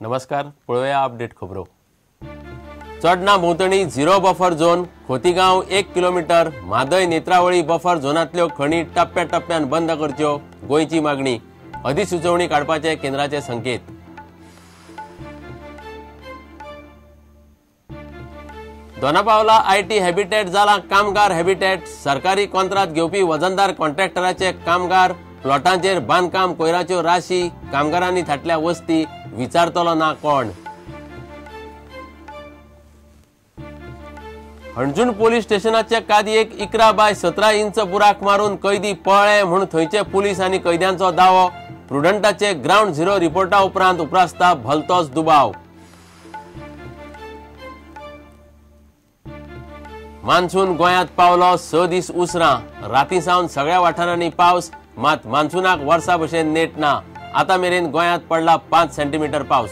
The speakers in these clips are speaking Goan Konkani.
नमस्कार, पळोवया अपडेट खबरो. चोडणा भोंवतणी zero buffer zone, Khotigao 1 kilometre, Mhadei Netravali buffer झोनांतल्यो खणी टप्प्या टप्प्यान बंद करच्यो, गोंयची मागणी. अधिसुचोवणी काडपाचे केंद्राचे संकेत. दोनापावला IT habitat जाला कामगार हॅबिटेट. सरकारी कॉन्त्रात घेवपी वजनदार कॉन्ट्रॅक्टराचे कामगार प्लॉटांचेर बांदकाम कोयराच्यो राशी, कामगारांनी थाटल्या वस्ती, विचारतलो ना कोण. हणजूण पोलीस स्टेशनाचे कादयेक 11 बाय 17 इंच बुराक मारून कैदी पळ्ळे म्हूण थंयचे पुलीस आनी कैद्यांचो दावो. प्रुडंटाचे ग्रावंड झिरो रिपोर्टा उपरांत उप्रासता भलतोच दुबाव. मान्सून गोंयांत पावलो 6 दीस उसरां. राती सावन सगळ्या वाठारांनी पावस, मात मान्सूनाक वर्सा भशेन नेट ना. आतां मेरेन गोंयांत पडला 5 सेंटीमिटर पावस.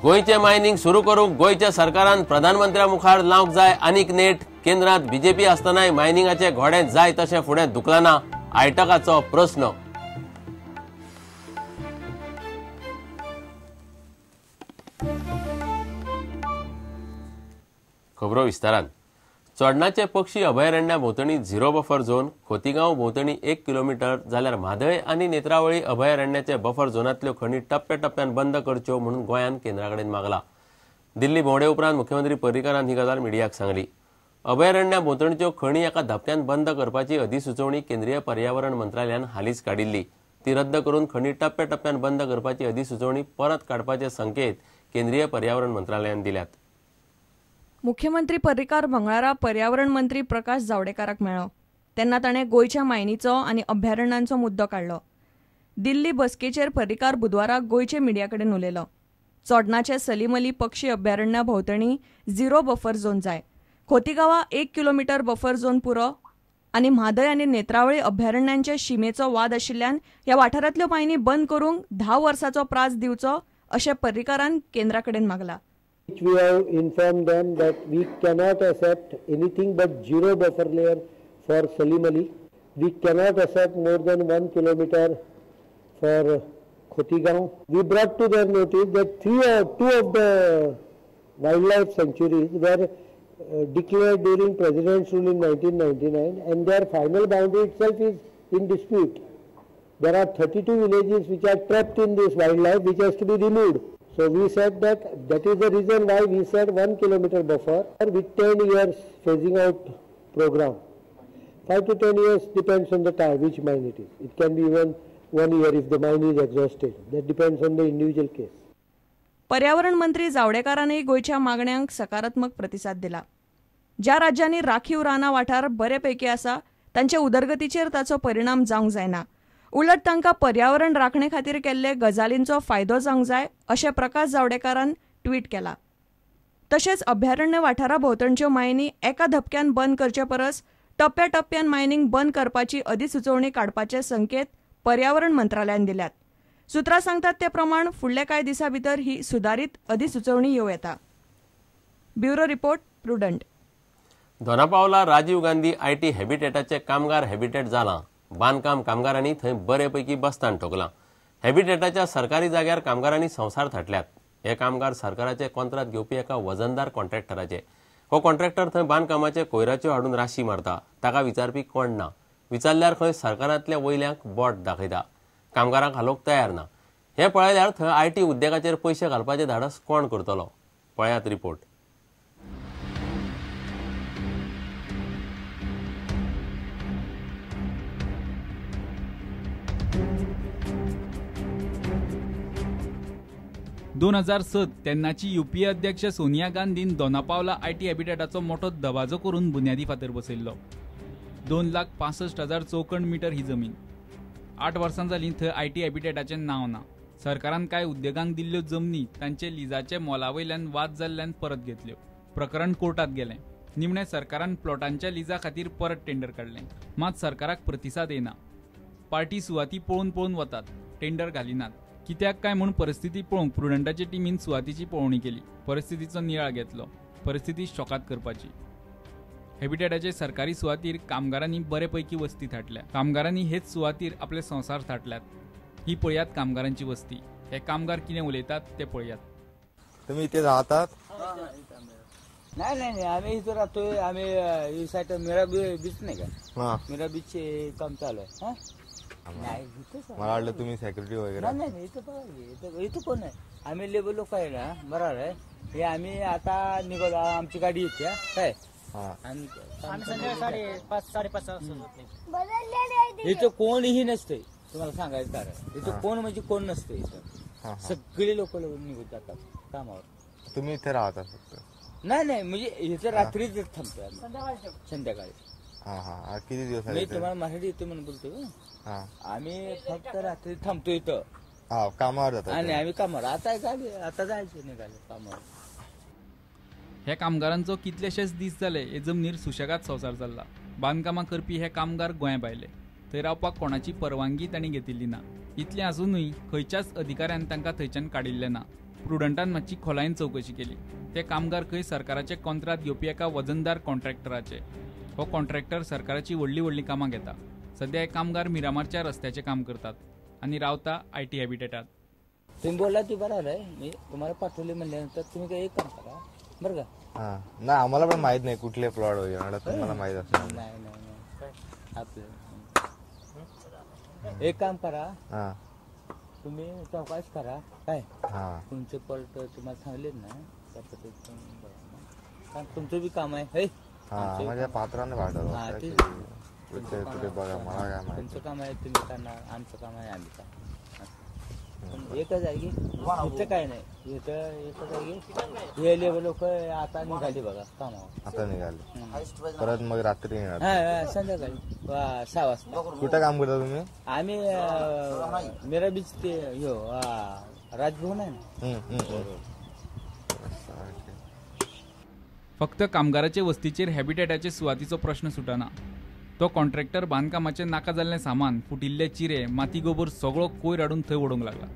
गोंयचें मायनिंग सुरू करूंक गोंयच्या सरकारान प्रधानमंत्र्या मुखार लावंक जाय आनीक नेट. केंद्रांत बीजेपी आसतनाय मायनिंगाचे घोडे जाय तशें फुडें धुकलना, आयटकाचो प्रस्न. खबरो विस्तारान. चोडणाचे पक्षी अभयारण्या भोंवतणी झिरो बफर झोन, खोतीगांव भोंवतणी 1 किलोमिटर जाल्यार म्हादय आनी नेत्रावळी अभयारण्याचे बफर झोनांतल्यो खणी टप्प्या टप्प्यान बंद करच्यो म्हणून गोंयान केंद्रा कडेन मागला. दिल्ली भोंवडे उपरांत मुख्यमंत्री पर्रीकारान ही गजाल मिडियाक सांगली. अभयारण्या भोंवतणच्यो खणी एका धपक्यान बंद करपाची अधिसुचोवणी केंद्रीय पर्यावरण मंत्रालयान हालींच काडिल्ली. ती रद्द करून खणी टप्प्या टप्प्यान बंद करपाची अधिसुचोवणी परत काडपाचे संकेत केंद्रीय पर्यावरण मंत्रालयान दिल्यात. मुख्यमंत्री पर्रीकार मंगळारा पर्यावरण मंत्री प्रकाश जावडेकराक मेळ्ळो तेन्ना ताणें गोंयच्या मायनीचो आनी अभयारण्यांचो मुद्दो काडलो. दिल्ली बसकेचेर पर्रीकार बुधवारा गोंयचे मिडिया कडेन उलयलो. चोडणाचे सलीम अली पक्षी अभयारण्या भोंवतणी झिरो बफर झोन जाय, खोतीगांवा 1 किलोमिटर बफर झोन पुरो आनी म्हादय आनी नेत्रावळी अभयारण्यांचे शिमेचो वाद आशिल्ल्यान ह्या वाठारांतल्यो मायनी बंद करूंक 10 वर्सांचो प्रास दिवचो अशें पर्रीकारान केंद्रा कडेन मागला. We have informed them that we cannot accept anything but zero buffer layer for Salim Ali. We cannot accept more than 1 kilometer for Khotigao. We brought to their notice that 2 of the wildlife sanctuaries were declared during President's rule in 1999 and their final boundary itself is in dispute. There are 32 villages which are trapped in this wildlife which has to be removed. So we said that that is the reason why we said 1 kilometer buffer with 10 years phasing out program. 5 to 10 years depends on the time which mine it is. It can be even 1 year if the mine is exhausted. That depends on the individual case. पर्यावरण मंत्री जावडेकरानय गोंयच्या मागण्यांक सकारात्मक प्रतिसाद दिला. ज्या राज्यांनी राखीव रानां वाठार बरे पैकी आसा तांचे उदरगतीचेर ताचो परिणाम जावंक जायना, उलट तांकां पर्यावरण राखणे खातीर केल्ले गजालींचो फायदो जावंक जाय अशें प्रकाश जावडेकरान ट्वीट केला. तशेंच अभयारण्य वाठारा भोंवतणच्यो मायनी एका धपक्यान बंद करचे परस टप्प्या टप्प्यान मायनिंग बंद करपाची अधिसुचोवणी काडपाचे संकेत पर्यावरण मंत्रालयान दिल्यात. सुत्रां सांगतात ते प्रमाण फुडल्या कांय दिसां भितर ही सुदारीत अधिसुचोवणी येवं येता. Bureau report, Prudent. Dona Paula Rajiv Gandhi IT हॅबिटेटाचे कामगार हॅबिटेट जालां. बांदकाम कामगारांनी थंय बरे पैकी बस्तान ठोकलां. हॅबिटेटाच्या सरकारी जाग्यार कामगारांनी संवसार थाटल्यात. हे कामगार सरकाराचे कॉन्त्रात घेवपी एका वजनदार कॉन्ट्रॅक्टराचे. हो कॉन्ट्रॅक्टर थंय बांदकामाचे कोयराच्यो हाडून राशी मारता. ताका विचारपी कोण ना. विचारल्यार खंय सरकारांतल्या वयल्यांक बोट दाखयता. कामगारांक हालोवंक तयार ना. हें पळयल्यार थंय IT उद्देगाचेर पयशे घालपाचें धाडस कोण करतलो? पळयात रिपोर्ट. दोन 2007 तेन्नाची यूपीए अध्यक्ष सोनिया गांधीन दोनापावला IT हॅबिटेटाचो मोठो दबाजो करून बुन्यादी फातर बसयल्लो. 2,65,000 चौखण मिटर ही जमीन. 8 वर्सां जालीं थंय IT हॅबिटेटाचें नांव ना. सरकारान कांय उद्देगांक दिल्ल्यो जमनी तांचे लिजाचे मोला वयल्यान वाद जाल्ल्यान परत घेतल्यो. प्रकरण कोर्टात गेलें. निमणें सरकारान प्लॉटांच्या लिजा खातीर परत टेंडर काडलें. मात सरकाराक प्रतिसाद येना. पार्टी सुवाती पळोवन पळोवन वतात, टेंडर घालिनात. कित्याक काय म्हूण परिस्थिती पळोवंक प्रुडंटाचे टिमीन सुवातीची पळोवणी केली. परिस्थितीचो नियाळ घेतलो. परिस्थिती शॉकात करपाची. हॅबिटेटाचे सरकारी सुवातीर कामगारांनी बरे पैकी वस्ती थाटल्या. कामगारांनी हेच सुवातीर आपले संवसार थाटल्यात. ही पळयात कामगारांची वस्ती. हे कामगार कितें उलयतात ते पळयात. तुम्ही इथे राहतात? नाही नाही नाही, आम्ही इथं राहतोय. आम्ही साईड मीरा बीच नाही का, मीरा बीच काम चालू आहे. नाही, मला वाटलं तुम्ही सेक्युरिटी वगैरे. नाही नाही, इथं बघा, इथं कोण आहे? आम्ही लेबर लोक आहे ना, बरोबर आहे. हे आम्ही आता निघालो, आमची गाडी येते काय. आम्ही 5:30 साडेपाच इथं कोणीही नसतंय. तुम्हाला सांगायचं कारण इथं कोण म्हणजे कोण नसतंय. इथं सगळे लोक निघून जातात कामावर. तुम्ही इथे राहता फक्त? नाही नाही, म्हणजे इथं रात्रीच थांबतोय आम्ही, संध्याकाळी. हा हा, किती दिवस? मी तुम्हाला मराठी येतो म्हणून बोलतोय. आम्ही फक्त रात्री थांबतो इथं कामावर जातो. आणि आम्ही कामावर आता गाडी आता जायचं निघाले कामावर. ह्या कामगारांचो कितलेशेच दीस जाले हे जमनीर सुशेगाद संवसार चल्ला. बांदकामां करपी हे कामगार गोंया भायले. थंय रावपाक कोणाची परवानगी तांणी घेतिल्ली ना. इतलें आसूनय खंयच्याच अधिकाऱ्यान तांकां थंयच्यान काडिल्लें ना. प्रुडंटान मातशी खोलायेन चवकशी केली. ते कामगार खंय सरकाराचे कॉन्त्रात घेवपी एका वजनदार कॉन्ट्रॅक्टराचे. हो कॉन्ट्रॅक्टर सरकाराची व्हडलीं व्हडलीं कामां घेता. सध्या हे कामगार मिरामारच्या रस्त्याचें काम करतात आनी रावता IT हॅबिटेटात. तुम्ही बोलला ती बरोबर आहे. मी तुम्हाला पाठवले म्हणल्यानंतर तुम्ही काही एक काम करा बरं का. नाही, आम्हाला पण माहित नाही कुठले प्लॉट वगैरे. तुम्हाला माहित असणार? नाही नाही नाही, आपलं एक काम करा, तुम्ही चौकशी करा काय तुमचे प्लॉट तुम्हाला सांगले ना त्या पद्धतीने. तुमचं बी काम आहे. माझ्या पात्राने पाठवलं. तुमचं काम आहे तुम्ही करणार, आमचं काम आहे आम्ही करणार. एकच आहे की इथं काय नाही, इथं एकच आहे की हे लेबर लोक आता निघाली बघा कामावर. आता निघाले परत मग रात्री येणार संध्याकाळी 6 वाजता. कुठं काम करता तुम्ही? आम्ही मेरा बीच ते हो राजभवन आहे ना. फक्त कामगाराचे वस्तीचेर हॅबिटेटाचे सुवातीचो प्रश्न सुटना. तो कॉन्ट्रॅक्टर बांदकामाचें नाका जाल्लें सामान, फुटिल्ले चिरे, माती गोबर सगळो कोयर हाडून थंय उडोवंक लागला.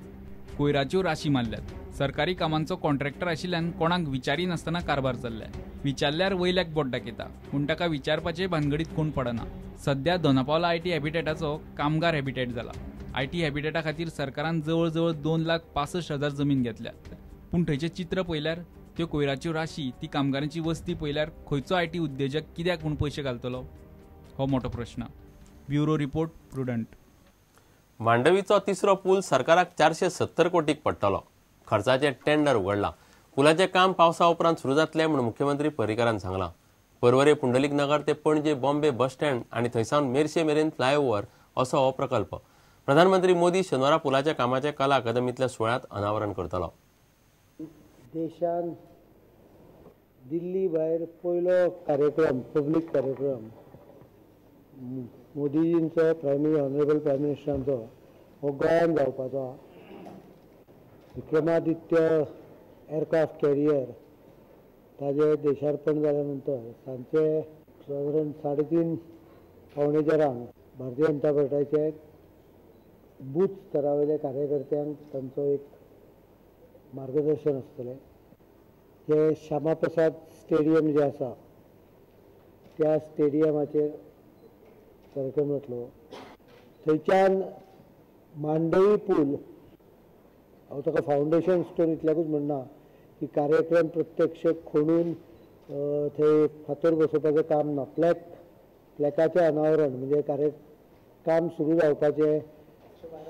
कोयराच्यो राशी मारल्यात. सरकारी कामांचो कॉन्ट्रॅक्टर आशिल्ल्यान कोणाक विचारी नासतना कारभार चल्ल्या. विचारल्यार वयल्याक बोट दाखयता, पूण ताका विचारपाचे भानगडीत कोण पडना. सध्या दोनापावला IT हॅबिटेटाचो कामगार हॅबिटेट जाला. IT हॅबिटेटा खातीर सरकारान जवळ जवळ 2,65,000 जमीन घेतल्या. पूण थंयचें चित्र पळयल्यार त्यो कोयराच्यो राशी, ती कामगारांची वस्ती पळयल्यार खंयचो IT उद्देजक कित्याक म्हूण पयशे घालतलो हो मोठो प्रश्न. Bureau report, Prudent. मांडवीचो तिसरो पूल सरकाराक 470 कोटीक पडटलो. खर्चाचें टेंडर उगडलां. पुलाचें काम पावसा उपरांत सुरू जातलें म्हूण मुख्यमंत्री पर्रीकारान सांगलां. पर्वरे पुंडलीक नगर ते पणजे बॉम्बे बस स्टँड आनी थंयसावन मेरशे मेरेन फ्लायओव्हर असो हो प्रकल्प. प्रधानमंत्री मोदी शेनवारा पुलाच्या कामाचें कला अकादमींतल्या सुवाळ्यांत अनावरण करतलो. देशान दिल्ली भायर पयलो कार्यक्रम, पब्लीक कार्यक्रम मोदीजींचो, ऑनरेबल प्रायम मिनिस्टरांचो हो गोंयांत जावपाचो. विक्रमादित्य एअरक्राफ्ट कॅरियर ताजें देशार्पण जाल्या नंतर सांजचे सादारण 3:30 3:45 भारतीय जनता पार्टीचे बूथ स्तरा वयल्या कार्यकर्त्यांक तांचो एक मार्गदर्शन आसतलें. जे श्यामाप्रसाद स्टेडियम जें आसा त्या स्टेडियमाचेर कार्यक्रम जातलो. थंयच्यान मांडवी पूल, हांव ताका फावंडेशन स्टोन इतल्याकूच म्हणना की कार्यक्रम प्रत्यक्ष खणून थंय फातर बसोवपाचें काम ना, प्लॅकाचें अनावरण म्हणजे काम सुरू जावपाचें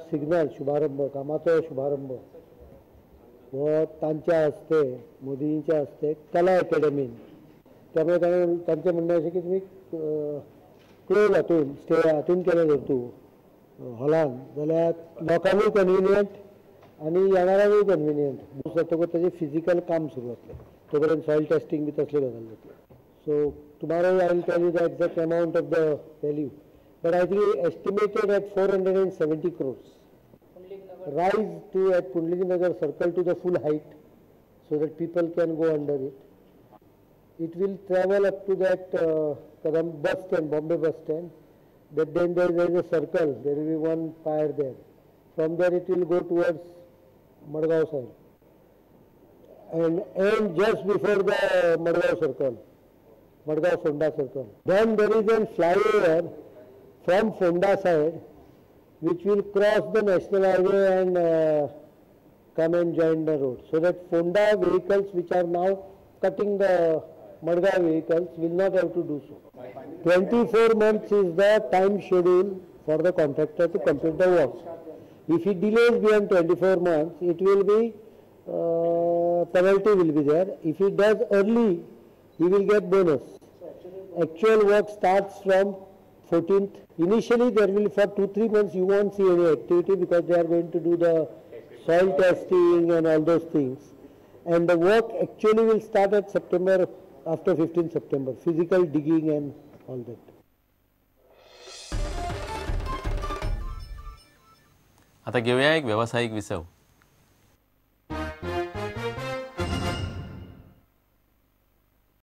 सिग्नल, शुभारंभ, कामाचो शुभारंभ हो तांच्या हस्ते, मोदींच्या हस्ते कला अकॅडमीन. त्यामुळे तांचें म्हणणें अशें की तुमी क्लोज हातून स्टे हातून केलें जर तूं हॉलान जाल्यार लोकांकूय कन्विनियंट आनी येणाऱ्यांकूय कन्विनियंट. जातकूच ताजें फिजिकल काम सुरू जातलें. तो पर्यंत सॉयल टेस्टिंग बी तसल्यो गजाली जातल्यो. So tomorrow I will tell you the exact amount of the value, but I think estimated at 470 crores. Rise to at Pundalik Nagar circle to the full height so that people can go under it. It will travel up to that Kadam bus stand, Bombay bus stand. But then there is a circle, there will be one pier there. From there it will go towards Madgaon side and end just before the Madgaon circle. Madgaon Ponda circle. Then there is a flyover from Ponda side which will cross the national highway and come and join the road. So that Ponda vehicles which are now cutting the Madgaon vehicles will not have to do so. 24 months is the time schedule for the contractor to complete the work. If he delays beyond 24 months, it will be penalty will be there. If he does early, he will get bonus. Actual work starts from 14th. Initially, there will for 2-3 months you won't see any activity because they are going to do the soil testing and all those things. And the work actually will start at September, after 15 September, physical digging and all that. आता घेऊया एक व्यावसायिक विसव.